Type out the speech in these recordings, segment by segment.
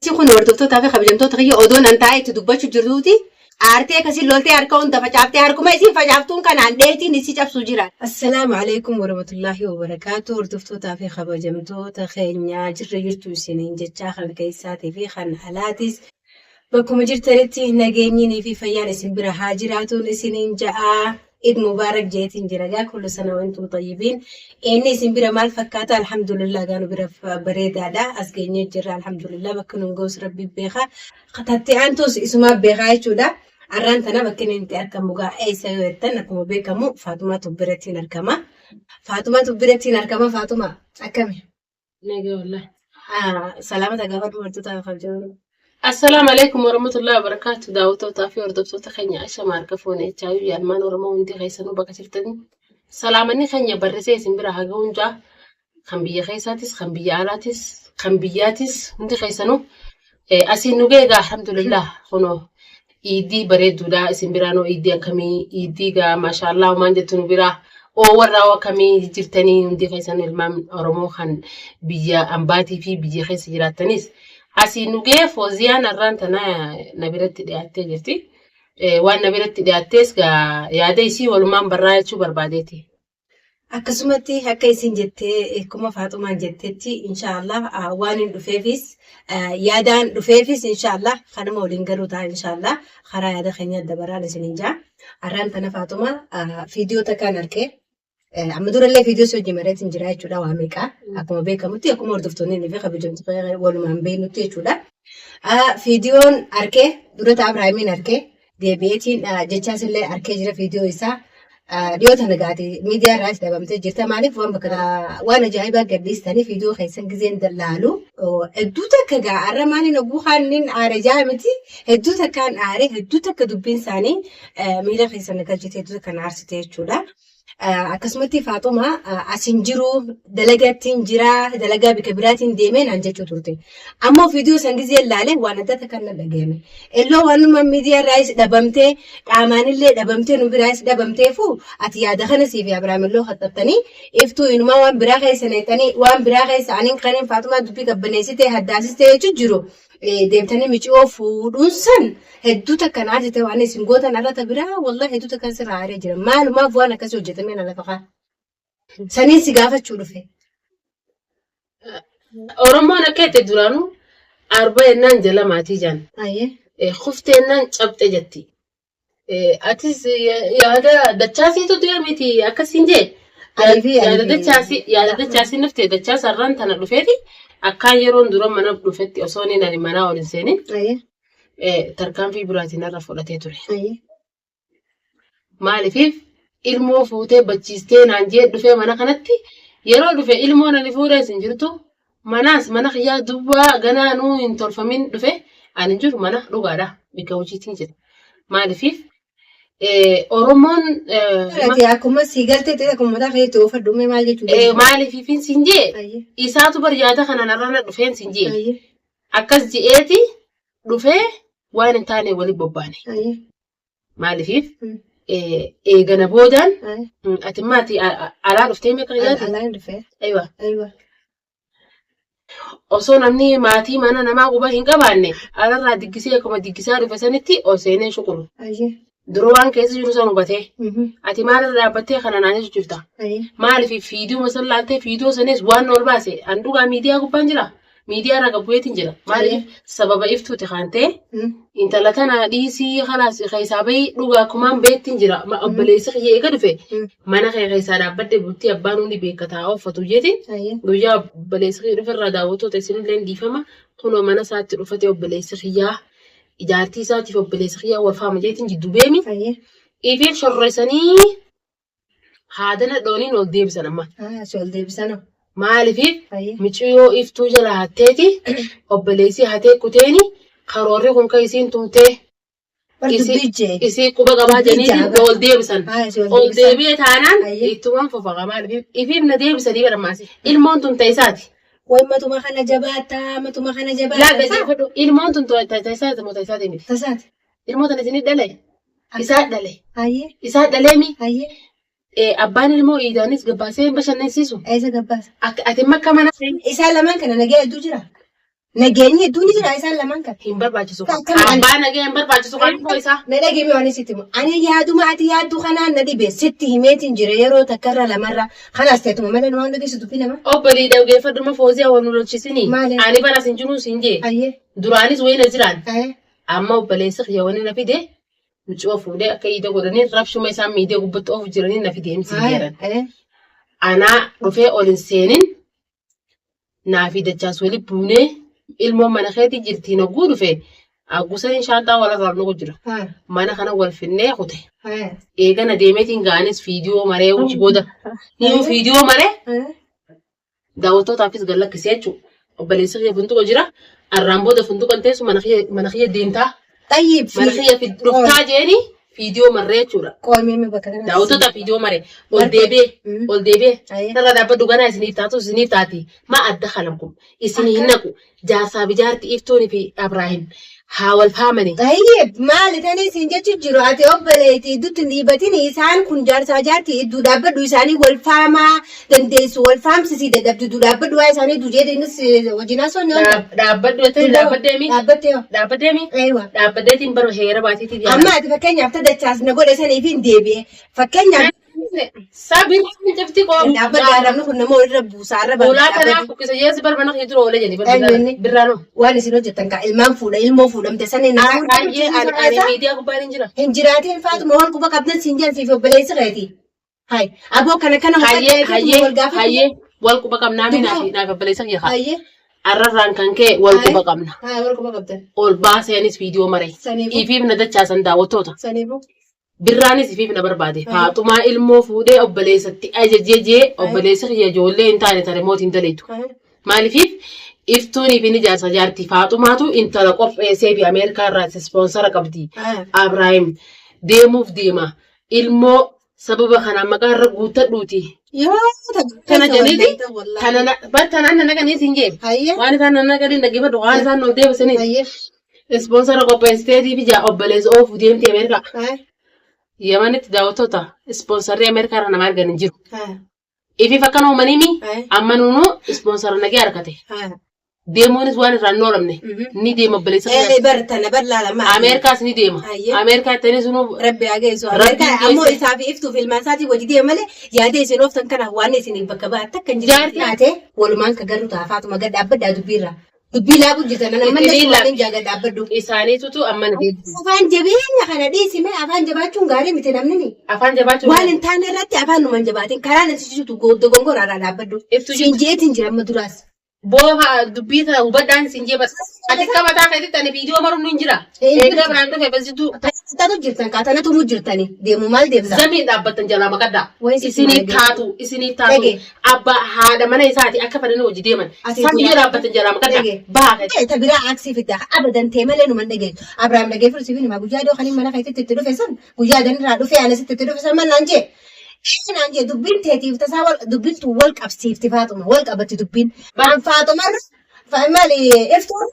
Kun hordoftootaa fi kabajamtoota kiyya odoon an taa'ee itti dubbachuu jirtuuti. Aartee akkasii loltee harka hunda facaaftee harkuma isiin facaaftuun kanaan dheetiin isii cabsuu jira. Assalaamu alaikum warahmatullaahi wabarakaatu. Hordoftootaa fi kabajamtoota keenya, jirra jirtu isiniin jechaa, kan keessaatii fi kan alaatis bakkuma jirtanitti nageenyinii fi fayyaan isin bira haa jiraatuun isiniin ja'aa. Eid Mubaarak jeetiin jira gaa, kullu sana wantum xayyibiin. Inni isin bira maal fakkaata? Alhamdulillah gaa, nu bira bareedaadha. As geenyee jirra, alhamdulillah. Bakka nun ga'us rabbi beeka. Tatti aantus isumaa beekaa jechuudha. Arraan tana bakki inni itti argamu gaa eessa yoo jettan, akkuma beekamu Faatumaa Tubbirattiin argama. Faatumaa Tubbirattiin argama. Faatumaa, akkami? Nagaa wallahi. Salaamata gaafa dubartoota kabajamuu. Assalaamu alaikum warahmatullahi wabarakatuh. Daawwattootaa fi hordoftoota keenya, ashama harka fuune jechaayu yaalmaan Oromoo hundi keessanuu bakka jirtanii. Salaamanni keenya barrisee isin bira haa ga'uun jaa. Kan biyya keessaatis, kan biyya alaatis, kan biyyaatis hundi keessanuu asiin nu ga'e gaa, alhamdulillah. Kunoo iidii bareedduudha. Isin biraanoo iidii akkamii? Iidii gaa maashaallah maan jettu, nu biraa oo warraa akkamii jirtanii? Hundi keessan ilmaan Oromoo kan biyya ambaatii fi biyya keessa jiraattanis asiin nu ga'e. Fooziyaan har'aan tana na biratti dhiyaattee jirti. Waan na biratti dhiyaattees gaa yaada isii walumaan barraa jechuu barbaadeeti. Akkasumatti akka isin jettee, akkuma Faaxumaan jettetti, inshaallah waan hin dhufeefis, yaadaan dhufeefis, inshaallah kanuma waliin galuu ta'a, inshaallah karaa yaada keenya dabaraan isiniin jaa. Har'aan tana Faaxuma viidiyoo takkaan argee, amma durallee viidiyoo si hojii mareetiin jira jechuudha. Waa meeqa akkuma beekamutti, akkuma hordoftoonni fi kabajamtoonni walumaan beeknutti jechuudha. Viidiyoon arkee durata Abrahaamiin arkee deebi'eetiin jechaas illee arkee jira viidiyoo isaa. Dhiyoo tana gaati miidiyaa irraas dhabamtee jirta. Maaliif waan bakka waan ajaa'ibaa gadhiistanii viidiyoo keessan gizeen dallaalu hedduu takka gaa har'a maaliin oguu kaaniin aare jaa miti, hedduu takkaan aare, hedduu takka dubbiin isaanii miira keessan na galchite, hedduu takka na aarsite jechuudha. Akkasumatti Faaxuma asin jiru, dalagaattiin jira, dalagaa bika biraatiin deemee naan jechuu turte. Ammoo viidiyoo san gizee ilaale waan adda takka na dhagahame. Illoo waanuma miidiyaa irraayis dhabamtee, qaamaanillee dhabamtee, nu biraayis dhabamteefu, ati yaada kana siif Abiraam illoo haxxattanii iftuu inumaa waan biraa keessa neexanii, waan biraa keessa aniin kaniin Faaxumaa dubbii qabbaneessitee haddaasistee jechuu jiru. Deemtanii miciyoo fuudhuun san hedduu takka na arsite. Waan isin gootan irra biraa wallahi hedduu takka sirraa aaree jira. Maalumaaf waan akkasii hojjetamee na lafa kaa. Saniin si gaafachuu dhufe. Oromoon akka jette duraanuu arba jennaan jala maatii jaan. Kuftee jennaan cabxe jetti. Atis yaada dachaasiitu du'e miti akkasiin jee. Ani fi Yaada dachaasii, yaada dachaasii nufte. Dachaas har'aan tana dhufeeti akkaan yeroon dura mana dhufetti osoo inni ani manaa ol hin seenin tarkaanfii biraatiin irra fudhatee ture. Maaliif ilmoo fuutee bachiistee naan jee dhufee mana kanatti yeroo dhufe ilmoon ani fuudhees hin jirtu, manaas mana kiyyaa duwwaa ganaa nuu hin tolfamin dhufe. Ani hin jiru mana, dhugaadha, bikka hojiitiin jira. Maaliif Oromoon Ati akkuma si galtee ta'e, akkuma mataa keetti oofadhu mee, maal jechuudha? Maaliif siin jee isaatu bar yaada kanaan irra dhufeen siin jee akkas je'eeti dhufee waan hin taane waliin bobbaane. Maaliif eegana boodaan ati maati alaa dhuftee meeqa yaade? Alaan dhufee. Aywa. Aywa. Osoo namni maatii mana namaa quba hin qabaanne alarraa diggisee akkuma diggisaa dhufe sanitti ol seenee shuqulu. Dura waan keessa jiru san hubatee. Ati maalirra dhaabbattee kana naan jechu jirta? Maaliif fiidiyoo san laaltee fiidiyoo sanis waan ol baase an dhugaa miidiyaa gubbaan jira. Miidiyaa irra gabbu'eetiin jira. Maaliif sababa iftuuti kan ta'e intala tana dhiisii kalaas keessaa bahii, dhugaa akkumaan beettiin jira. Obboleessi kiyya eega dhufe mana kee keessaa dhaabbadde bultii abbaan hundi beeka taa'aa uffatu jeetiin guyyaa obboleessi kiyya dhufe irraa daawwattoota isinillee dhiifama, kunoo mana isaatti dhufate obboleessi kiyyaa ijaartii isaatiif obboleessi kiyyaa wal faama jeetiin jidduu beemi. Ifiif shorresanii haadana dhooniin ol deebisan amma. Si ol deebisana. Maaliif miciyoo iftuu jala hatteeti obboleessi hatee kuteeni karoorri kun kan isiin tumtee Bar dubbii jee. Isii quba qabaa Dubbii jedhanii jaaba. ol deebisan. Si ol Ol deebisan. deebi'e taanaan ittumaan fofaqa, maaliif ifiif na deebisanii barmaasi. Ilmoon tun ta'isaati. Way matuma kana jabaataa, matuma kana Laa jabaataa. dhaggeeffadhu, ilmoon tun ta'isaati moo ta'isaati miti? Tasaati. Ilmoo tana isinii dhale. Isaa dhale. Isaa dhaleemi. Abbaan ilmoo iidaanis gabbaasee hin bashannansiisu. Eessa gabbaasa? Akka ati makka mana. Isaan lamaan kana nagaa hedduu jira. Nageenyi hedduu ni jira isaan lamaan kan. Hin barbaachisu. Akkam ani- Abbaa nagee hin barbaachisu kan immoo isaa. Na dhagee waan sitti himu. Ani yaaduma ati yaaddu kanaan na dhibe sitti himeetiin jira yeroo takkarra lamarra. Kanaas ta'etuma malee waan dhageessu dubbii nama. Obbolii dhaggeeffadhuma fooziyaa wal nu lolchisinii. Maali? Ani baras hin jiruu siin jee. Ayyee. Duraanis wayina jiraan. Ayyee. Amma obboleessi kiyya wani na fide mucoo fuudhee akka iida godhanii rabshuma isaan miidiyaa gubbatti oofu jiranii na fide himsi jedhan. Ayyee. Anaa dhufee ol hin seenin naa fi dachaas wali buunee ilmoon mana keetii jirtii naguu dhufe aggusan shaanxaa walarraa nugu jira. Mana kana wal finnee kute. Eegana deemeetiin ga'anis fiidiyoo maree hojii booda. Niyu fiidiyoo maree daawwattootaafis gad lakkisee jechuudha. Obboleessi kiyya funduqa jira. Arraan booda funduqa hin teessu mana kiyya deemtaa. Xayyib. Mana kiyya dhuftaa jeeni fiidiyoo marree jechuudha. Qoomee bakka kanatti. Daawwattoota fiidiyoo maree ol deebi'ee ol deebi'ee irra dhaabbadhu ganaa isiniif taatu isiniif taati. Ma adda kalamkum isinii hin naqu jaarsaa fi jaarti iftuuni fi Abraahim haa wal faamani. Xayyib maali tani isin jechu jiru ati obboleetti idduutti hin dhiibatin isaan kun jaarsaa jaarti idduu dhaabbadhu isaanii wal faamaa dandeessu wal faamsisii dadhabdu idduu dhaabbadhu waa isaanii idduu jedhe innis wajjin haasoo ni oolta. Dhaabbadhu jettee dhaabbaddeemi. Dhaabbattee hoo? Dhaabbaddeemi. Eewa. Dhaabbaddeetiin bara heera baatiitiif yaala. Amma ati fakkeenyaaf tadachaas na godhe saniif hin deebi'e. Fakkeenyaaf Sabiin cifti koo. Dhaabbadhu arrabni kun nama walirra buusaa arraba. Ulaa kanaa fuqqisa jeesi bar mana kee dura oolee jedhi bar Eenyu inni? birraanoo. Waan isin hojjettan kaa ilmaan fuudha ilmoo fuudhamte saniin nama Baay'ee ani ani miidiyaa gubbaan hin jira. hin jiraatiin faatuma wal quba qabdan siin jedhan siif obboleessi keeti. Hai aboo kana kana Hayyee hayyee wal gaafatu. hayyee wal quba qabnaa mi naaf naaf obboleessa kiyya kaa. Hayyee Arrarraan kan ka'e wal quba qabna. hai wal quba qabdan. Ol baaseenis viidiyoo mare. Saniifuu. Ifiif na dachaasan daawwattoota. Saniifuu. Birraanis ifiif na barbaade. Faaxumaa ilmoo fuudhee obboleessatti ajajee jee obboleessi kiyya ijoollee hin taane tare mootiin daleetu. Maaliifiif iftuunii fi ni jaarsa jaarti Faaxumaatu intala qopheessee fi Ameerikaa irraa ispoonsara qabdi. Abrahaam deemuuf deema. Ilmoo sababa kanaan maqaa irra guuttadhuuti. Yoo Kana jedhaniiti kana tanaan na naqanii siin jee. Hayyee. Waan isaan na naqanii dhaggeeffadhu waan isaan nuuf deebisanii. Hayyee. Ispoonsara qopheessiteetii fi jaa obboleessa oofu deemti Ameerikaa. Yamanitti daawwattoota ispoonsarri Ameerikaa irra nama argan hin jiru. Ifiif akkana uumaniimi amma nuunu ispoonsara nagee argate. Deemuunis waan irraa hin oolamne ni deema obboleessa Eh kiyyaas. bar tana bar laalama. Ameerikaas ni deema. Hayyee. Ameerikaa ittanii sunuu Rabbi haa geessu. Rabbi Ameerikaa ammoo geesse. isaa fi iftuuf ilmaan isaatii wajji deema malee yaada isin ooftan kana waan isiniif bakka ba'a takka hin jiru. Jaartii- Taate walumaan ka garuu ta'a faatuma gad dhaabbadhaa dubbiirra. Dubbii laabu jirtan nan ammallee Itti sumaan hin jaaga dhaabbadhu. Isaaniitutu amma na deebise. Afaan jabeenya kana dhiisime afaan jabaachuun gaarii miti namni ni. Afaan jabaachuun Waan hin taane irratti afaan numan jabaatin karaan itti jirtu dogongoraarraa dhaabbadhu. Ibsu Siin jeetiin jira amma duraas. Booha dubbii tana hubadhaan siin jee bas. Ati akka mataa keetitti ani viidiyoo maruun hin jira. Hin Eegaa jirtu. biraan dhufe basitu Taatu jirtan kaatana tumuu jirtani deemu maal deemta? zamiin dhaabbattan jalaa maqadhaa. Wayi sitti Isiniif maal taatu isiniif taatu Dhage. abbaa haadha mana isaati akka fedhanii hojii deeman. Ati Samii dura- dhaabbattan jalaa maqadhaa. Dhage. Baha keessa. Ta biraa aaksii fidda abadan tee malee numan dhageessu. Abrahaam dhageeffatu siif himaa guyyaa iddoo kaniin mana keetitti itti dhufe san guyyaa adanirraa dhufee anasitti itti dhufe san maal naan jee. Ee naan jee dubbiin teetiif tasaa wal dubbiin tun wal qabsiifti faaxuma wal qabatti dubbiin. An faaxumarra maali iftuun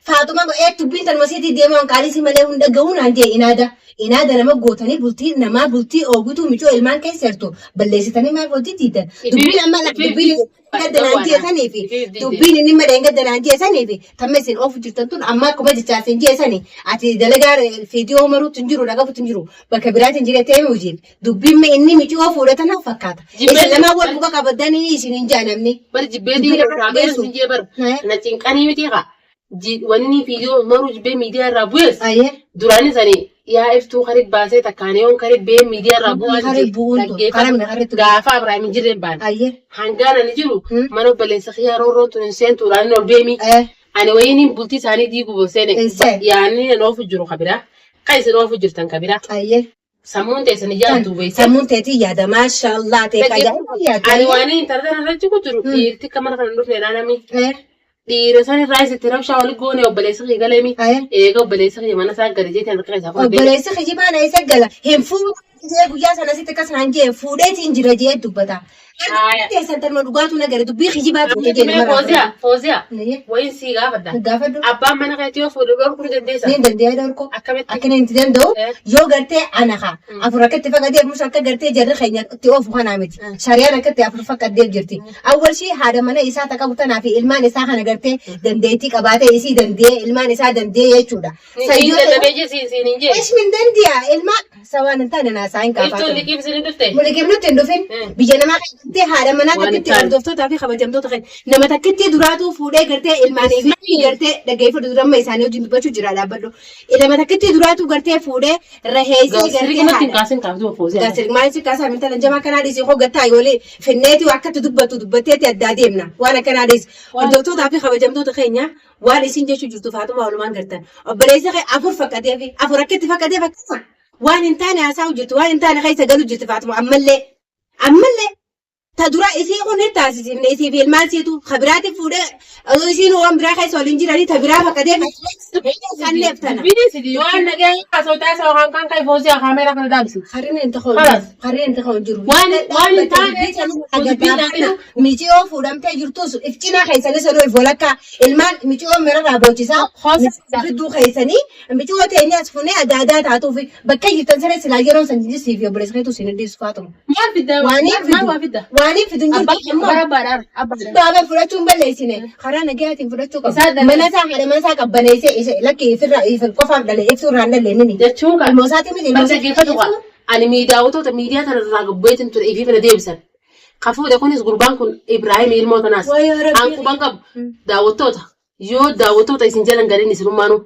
Faaxuma ee dubbiin tanuma siitii deemaa qaalisii malee hunda ga'uu naan jee inaada. Inaada nama gootanii bultii namaa bultii oogutuu micoo ilmaan keessa jirtu balleessitanii maal hojii diidan. Dubbiin amma dubbiin gadda naan jee sanii fi dubbiin inni madeen gadda naan jee sanii fi tamma isin oofu jirtan tun amma akkuma jechaa isin jee sanii ati dalagaa fiidiyoo maruutu hin jiru dhagafuutu hin jiru bakka biraatiin jiree ta'ee hojiif dubbiin inni micoo fuudhe tanaaf fakkaata. Isin lamaan wal quba qabadanii isin hin jaa namni. Bar jibbee diina irraa geessu hin jee bar. Na cinqanii miti kaa. Wanni viidiyoo maruu jibbee miidiyaa irraa bu'es. Ayyee. Duraanis ani yaa iftuu karit baasee takkaan yoon karit bee miidiyaa irraa bu'aa Karit bu'uun tun, karamni karit gaafa Abrahaam hin jirreen baane. Ayyee. Hangaan ani jiru mana obboleessa kiyyaa roorroon tun hin seentuudhaan inni ol deemi. Ani wayiin bultii isaanii diiguu seene. Hin seene. Yaanni nan oofu jiru kabiraa. Kan isin oofu jirtan kabiraa. Ayyee. Sammuun teessan ijaartu beekte. Sammuun teetii yaada maashaallah ta'e ajaa'iba yaada. Ani waan intala tana irratti jiru dhiirti akka mana kana hin dhufne naanami. Dhiira san irraa isitti rabshaa wali goone obboleessa kiyya galeemi. Eega obboleessa kiyya mana isaa gadi jeetiin harka isaa fudhatee. Obboleessi kijibaa na isa gala hin fuudhee guyyaa sana sitti akkas naan jee fuudheetiin jira jee dubbata. Haaya. Teessan tanuma dhugaatu nagare dubbii kijibaatu Mee Fooziyaa, Fooziyaa, wayiin sii gaafadha. Gaafadhu. Abbaan mana keetii yoo fuudhe dhorkuu ni dandeessaa? Ni dandeenya dhorko. Akkamitti? Akka inni itti danda'u Eh. yoo gartee ana haa afur akka itti faqatee musa akka gartee jarri keenya itti oofu kanaa miti. Shari'aan akka itti afur faqaddee jirti. Awwal shii haadha mana isaa ta qabu tanaa fi ilmaan isaa kana gartee dandeettii qabaatee isii danda'ee ilmaan isaa danda'ee jechuudha. Siin dadhabee jee siin siin hin jee. Ish min dandiya ilmaan sawaan hin taane naasaa hin Iftuun kaafaatu. liqiif isin dhufte. Muliqeef nutti hin dhufin biyya namaa keessatti haadha manaa Waan hin takkitti taane. hordoftootaa fi kabajamtoota keenya nama takkitti duraatuu fuudhee gartee ilmaanii fi gartee dhaggeeffatu duramma isaanii wajjin dubbachuu jira dhaabbadhu. Nama takkitti duraatuu gartee fuudhee raheessee Sirrii gartee kanatti hin haadha. kaasin kaaftuu Fooziyaa. Gaasir maal si kaasaa mintalan jamaa kanaa dhiisii hoo gattaa yoolee finneeti akkatti dubbattu dubbatteeti addaa deemna waan akkanaa dhiisi. Hordoftootaa fi kabajamtoota keenya waan isin jechuu jirtu Faaxumaa walumaan gartan. Obboleessa kee afur fakkatee fi afur akkatti fakkatee fakkata. Waan hin taane haasa'u jirtu waan hin taane keessa galu jirti Faaxuma ammallee. Ammallee ta dura isii kun hin taasisifne isii fi ilmaan siitu ka biraatti fuudhee osoo isiin waan biraa keessa waliin jiranii ta biraa fakkatee kanneef tana. Dubbiin sidi yoo an nagee haasoo taasisa waan kan kai Fooziyaa kaameeraa kana dhaabsi. Harreen hin ta'u Khalas. harreen hin ta'u jiru. Waan hin taane dubbiin dhaabinu. Miciyoo fuudhamtee jirtus if cinaa keessanii sanuu if walakkaa ilmaan miciyoo mirarraa boochisaa gidduu keessanii miciyoo teenyaas funee adda addaa taatuuf bakka jirtan sana silaa yeroon san jijjiirsiif fi obboleessa keetu isin dhiisu faatuma. Maal fidda? Waan hin Maal waa fidu fidda? waan hin fidu hin Abbaa jirtu immoo abbaa abbaadhaan abbaadhaan. baaba fudhachuun balleessine karaa nagayaatiin fudhachuu Isaa qaba. dhala. Mana isaa haadha mana isaa qabbaneessee isa lakki ifirraa ifin qofaaf dhale ibsuu irraan dhalle nini. Jechuun kan Ilmoo isaatii miti ilmoo Bakka geeffatu qaba. Ani miidiyaawwatoota miidiyaa kana irraa gabbeetiin ture ifii fira deebisan. Ka fuudhe kunis gurbaan kun Ibraahim ilmoo tanaas. Wayyoo Rabbii. An quban qabu. Daawwattoota yoo daawwattoota isin jalan galin isinummaanuu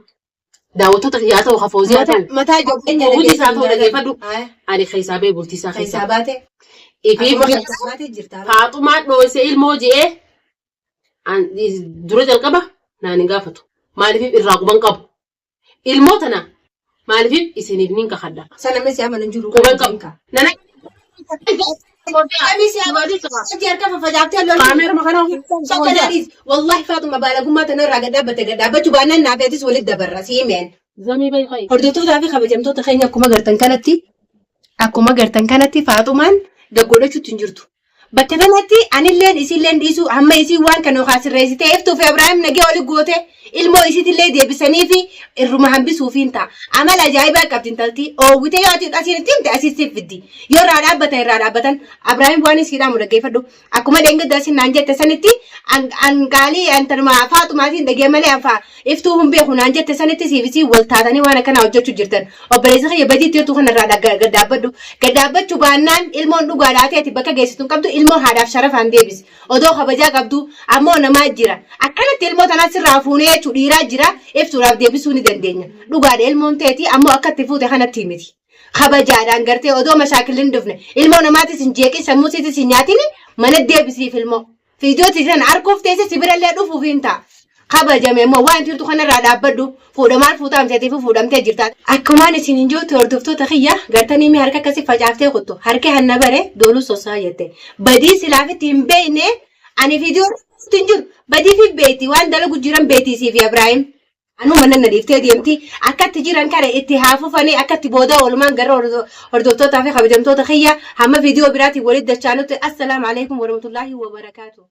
daawwattoota yaa ta'u ka Fooziyaa ta'u. Mataa ijoollee Hojii isaa ta'u dhaggeeffadhu. Ani keessaa bee bultii isaa Keessaa keessaa. baate. Ifii Keessaa baate jirta. Faaxumaan dhoosee ilmoo je'ee dura jalqaba naan hin gaafatu. Maaliif irraa quban qabu. Ilmoo tana maaliif isiniif nin kakadha. Sana misi amana hin jiru. Quban qabu. Nana Kamisi amana harka faffacaaftee lolli. Kaameeruma kana Sokkanaadhiis wallahi Faaxuma baalagummaa tanarraa gad dhaabbate gad dhaabbachuu baannaan naafeetis walitti dabarra siimeen. Zamii bayi fayi. Hordoftootaa fi kabajamtoota keenya akkuma gartan kanatti Faaxumaan gaggodhachuutti hin jirtu. Bakka kanatti anilleen isilleen dhiisuu hamma isii waan kana yookaan sirreessitee iftuu fi Abiraahim nagee oli goote ilmoo isiitillee deebisanii fi irruma hambisuuf hin ta'a. Amala ajaa'ibaa qabdi intalti. Oowwitee yoo ati asiin itti himte asii siif fiddi. Yoo irraa dhaabbatan irraa dhaabbatan Abiraahim waan isiidhaan dhaggeeffadhu. Akkuma dheengadda isin naan jette sanitti an qaalii an tanuma Faaxumaatiin dhagee malee an faa iftuu hin beeku naan jette sanitti siif isii wal taatanii waan akkanaa hojjechuu jirtan. Obboleessa kiyya badii itti jirtu kanarraa gad dhaabbadhu. Gad dhaabbachuu baannaan ilmoon dhugaadhaa ta'eeti bakka geessitu hin qabdu ilmoo haadhaaf sharafaan deebisi. Odoo kabajaa qabdu ammoo namaa jira. Akkanatti ilmoo tanaa sirraa fuunee jechuu dhiiraa jira ibsuudhaaf deebisuu ni dandeenya. Dhugaadha ilmoon ta'eeti ammoo akka itti fuute kanatti miti. Kabajaadhaan gartee odoo mashaakilli hin dhufne ilmoo namaatis hin jeeqin sammuu siitis hin nyaatin mana deebisiif ilmoo. Fiidiyooti sana arguuf teesse sibirallee dhufuuf hin ta'a. Kabajame immoo waan jirtu kanarraa dhaabbadhu fuudha maal fuutaa amseetiif fuudhamtee jirta. Akkumaan isin hin jirtu hordoftoota kiyya gartanii mi harka akkasii facaaftee kuttu harki hanna bare dooluu sosaa jette. Badii silaafitti hin beekne ani fiidiyoo hin jiru badii fi beekti waan dalagu jiran beektii fi Ibraahim. Anuma nan dhiiftee deemti akkatti jiran kana itti haa fufanii akkatti booda oolmaan gara hordoftootaa fi kabajamtoota kiyya hamma viidiyoo biraatiin walitti dachaanutti assalaamu alaikum warahmatullaahi wabarakaatu.